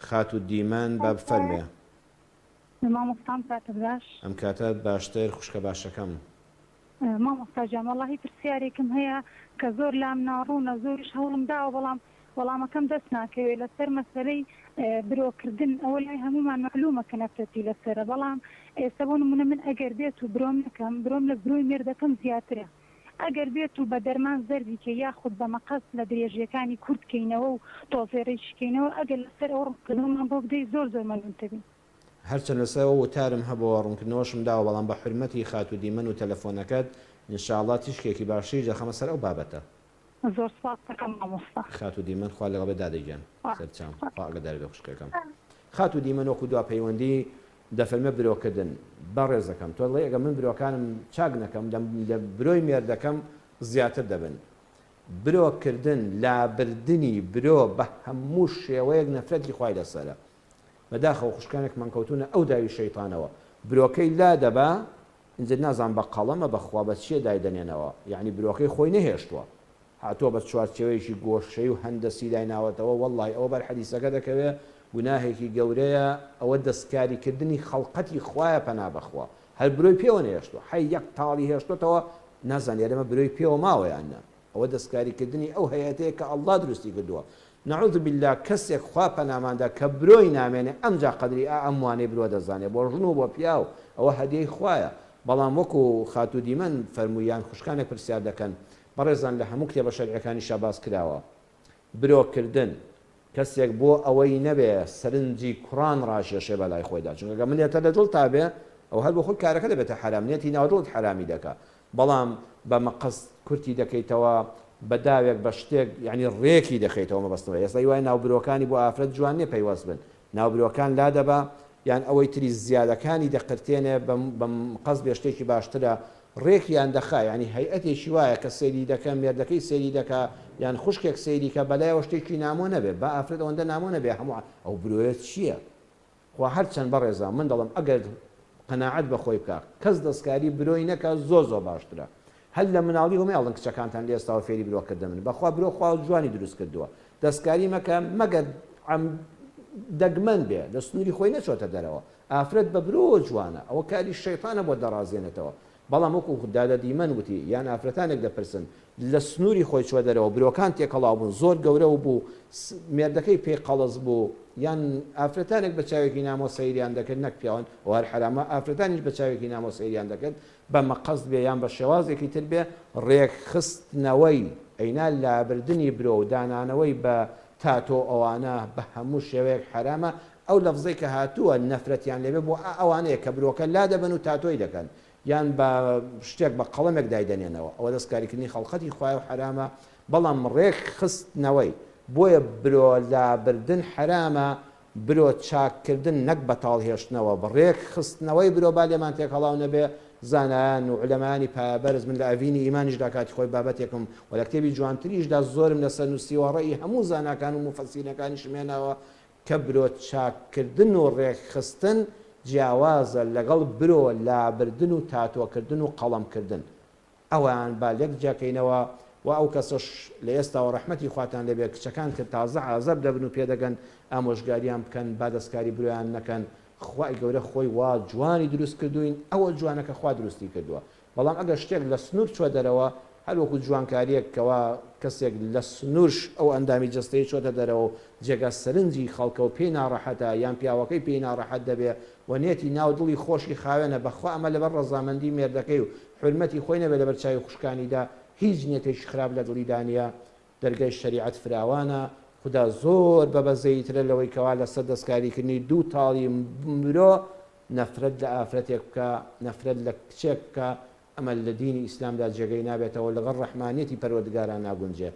خاتوو دیمەن با بفەرموێ. مامۆستا ئەم کاتەت باش. ئەم کاتەت باشتر خوشکە باشەکەم. مامۆستا گیان وەڵاهی پرسیارێکم هەیە کە زۆر لام ناڕوونە زۆریش هەوڵم داوە بەڵام وەڵامەکەم دەست ناکەوێ لەسەر مەسەلەی برۆ کردن ئەوە لای هەموومان مەعلومە کە نەفرەتی لەسەرە بەڵام ئێستا بۆ نمونە من ئەگەر بێت و برۆم نەکەم برۆم لە برۆی مێردەکەم زیاترە ئەگەر بێت و بە دەرمان زەردی کەی یاخود بە مەقەست لە درێژیەکانی کورت کەینەوە و تۆزێ ڕێکی کەینەوە ئەگەر لەسەر ئەوە ڕوونکردنەوەمان بۆ بدەی زۆر زۆر مەمنونت دەبین. هەرچەند لەسەر ئەوە وتارم هەبووە ڕوونکردنەوەشم داوە بەڵام بە حورمەتی خاتوو دیمەن و تەلەفۆنەکەت ان شاء اللە تیشکێکی باشتریش دەخەمە سەر ئەو بابەتە. زۆر سوپاست دەکەم مامۆستا. خاتوو دیمەن خوا لەگەڵ بێت دادە گیان سەرچاوم خوا خوا ئاگادار بێ خوشکەکەم. خاتوو دیمەن وەکو دوا پەیوەندی دەفەرمێ برۆکردن بەڕێزەکەم تۆ دەڵێی ئەگەر من برۆکانم چاک نەکەم لە برۆی مێردەکەم زیاتر دەبن برۆ کردن لابردنی برۆ بە هەموو شێوەیەک نەفرەتی خوای لەسەرە بەداخەوە خوشکانێکمان کەوتونە ئەو داوی شەیتانەوە برۆکەی لادەبا ئینجا نازانم بە قەڵەمە بەخوا بە چیە دایدەنێنەوە یەعنی برۆکەی خۆی نەهێشتوە هاتووە بە چوارچێوەیەکی گۆشەی و هەندەسی دایناوەتەوە وەڵڵاهی ئەوە بەر حەدیسەکە دەکەوێ گوناهێکی گەورەیە ئەوە دەستکاری کردنی خەڵقەتی خوایە پەنا بەخوا هەر برۆی پێوە نەهێشتوە حەی یەک تاڵی هێشتۆتەوە نازانم یارەمە برۆی پێوە ماوە یان نا ئەوە دەستکاری کردنی ئەو هەیئەتەیە کە اللە دروستی کردووە نعوذ باللە کەسێک خوا پەنامان دا کە برۆی نامێنێ ئەمجا قەدری ئا ئەم وانەی برۆ دەزانێ بۆ ژن و بۆ پیاو ئەوە هەدیەی خوایە بەڵام وەکو خاتوو دیمەن فەرمووی یان خوشکانێک پرسیار دەکەن بەڕێزان لە هەموو کتێبە شەرعیەکانیشا باس کراوە برۆ کردن کەسێک بۆ ئەوەی نەبێ سەرنجی کوڕان ڕاکێشێ بەلای خۆیدا چونکە گەر منێتە لە دڵتا بێ ئەوە هەر بۆ خۆی کارەکە دەبێتە حەرام نێتی ناو دڵت حەرامی دەکا بەڵام بە مقەست کورتی دەکەیتەوە بە داوێک بە شتێک یانی ڕێکی دەخەیتەوە مەبەستمە ئێستا ی وایە ناوبرۆکانی بۆ ئافرەت جوان نیە پەیوەست بن ناوبرۆکان لادەبا یان ئەوەی تری زیادەکانی دەقرتێنێ بە مقەست بێ شتێکی باشترە ڕێکیان دەخا یانی هەیئەتێکی وایە کە سەیری دەکە مێردەکەی سەیری دەکا یان خوشکێک سەیری کە بەلایەوە شتێکی نامۆ نەبێ با ئافرەت ئەوەندە نامۆ نەبێ هەموو ئەو برۆیە چیە خوا هەرچەند بەڕێزە من دەڵێم ئەگەر قەناعەت بە خۆی بکا کەس دەستکاری برۆی نەکا زۆر زۆر باشترە هەر لە مناڵیەوە مەیەڵن کچەکانتان لە ئێستاوە فێری برۆ کردن بن بەخوا برۆ خوا جوانی دروست کردووە دەستکاری مەکە مەگەر عەم دەگمەن بێ لە سنوری خۆی نەچۆتە دەرەوە ئافرەت بە برۆوە جوانە ئەوە کاری شەیتانە بۆت دەڕازێنێتەوە بەڵام وەکو دادە دیمەن وتی یان ئافرەتانێک دەپرسن لە سنوری خۆی چوە دەرەوە برۆکان تێکەڵاو بوون زۆر گەورەو بوو مێردەکەی پێی قەڵس بوو یان ئافرەتانێک بە چاوێکی نامۆ سەیریان دەکرد نەک پیاوان ئەوە هەر حەرامە ئافرەتانیش بە چاوێکی نامۆ سەیریان دەکرد بە مەقەست بێ یان بە شێوازێکی تر بێ ڕێکخستنەوەی ئەینا لابردنی برۆ و دانانەوەی بە تاتۆ ئەوانە بە هەموو شێوەیەک حەرامە ئەو لەفزەی کە هاتووە نەفرەتیان لێبێ بۆ ئا ئەوانەیە کە برۆکە لادەبەن و تاتۆی دەکەن یان بە شتێک بە قەڵەمێک دایدەنێنەوە ئەوە دەستکاریکردنی خەڵقەتی خوایە و حەرامە بەڵام ڕێک خستنەوەی بۆیە برۆ لابردن حەرامە برۆ چاک کردن نەک بەتاڵ هێشتنەوە ڕێک خستنەوەی برۆ با لێمان تێکهەڵاو نەبێ زانایان و عولەمایانی پایەبەرز من لە ئەڤینی ئیمانیشدا کاتی خۆی بابەتێکم و لە کتێبی جوانتریشدا زۆرم لەسەر نووسیوە ڕەئی هەموو زاناکان و موفەسیرەکانیشم هێناوە کە برۆ چاک کردن و ڕێک خستن جیاوازە لەگەڵ برۆ لابردن و تاتۆ کردن و قەڵەم کردن ئەوان با لێک جیاکەینەوە وە ئەو کەسەش لە ئێستاوە ڕەحمەتی خواتان لێبێ کچەکان کە تازە عازەب دەبن و پێدەگەن ئامۆژگاریان بکەن با دەستکاری برۆیان نەکەن خوای گەورە خۆی وا جوانی دروست کردوین ئەوە جوانە کە خوا دروستی کردوە بەڵام ئەگەر شتێک لە سنور چوە دەرەوە هەر وەکو جوانکاریەک کەوا کەسێک لە سنورش ئەو ئەندامی جەستەی چۆتە دەرەوە و جێگا سەرنجی خەڵکە و پێی ناڕەحەتە یان پیاوەکەی پێی ناڕەحەت دەبێ و نێتی ناو دڵی خۆشی خاوێنە بەخوا ئەمە لەبەر ڕەزامەندی مێردەکەی و حورمەتی خۆی نەبێ لەبەر چاوی خوشکانیدا هیچ نیەتێکی خراپ لە دڵیدا نیە دەرگای شەریعەت فراوانە خودا زۆر بە بەزەییترە لەوەی کەوا لەسەر دەستکاریکردنی دوو تاڵی مرۆ نەفرەت لە ئافرەتێک بکا نەفرەت لە کچێک بکا ئەمە لە دینی ئیسلامدا جێگەی نابێتەوە لەگەڵ ڕەحمانیەتی پەروەردگارا ناگونجێ.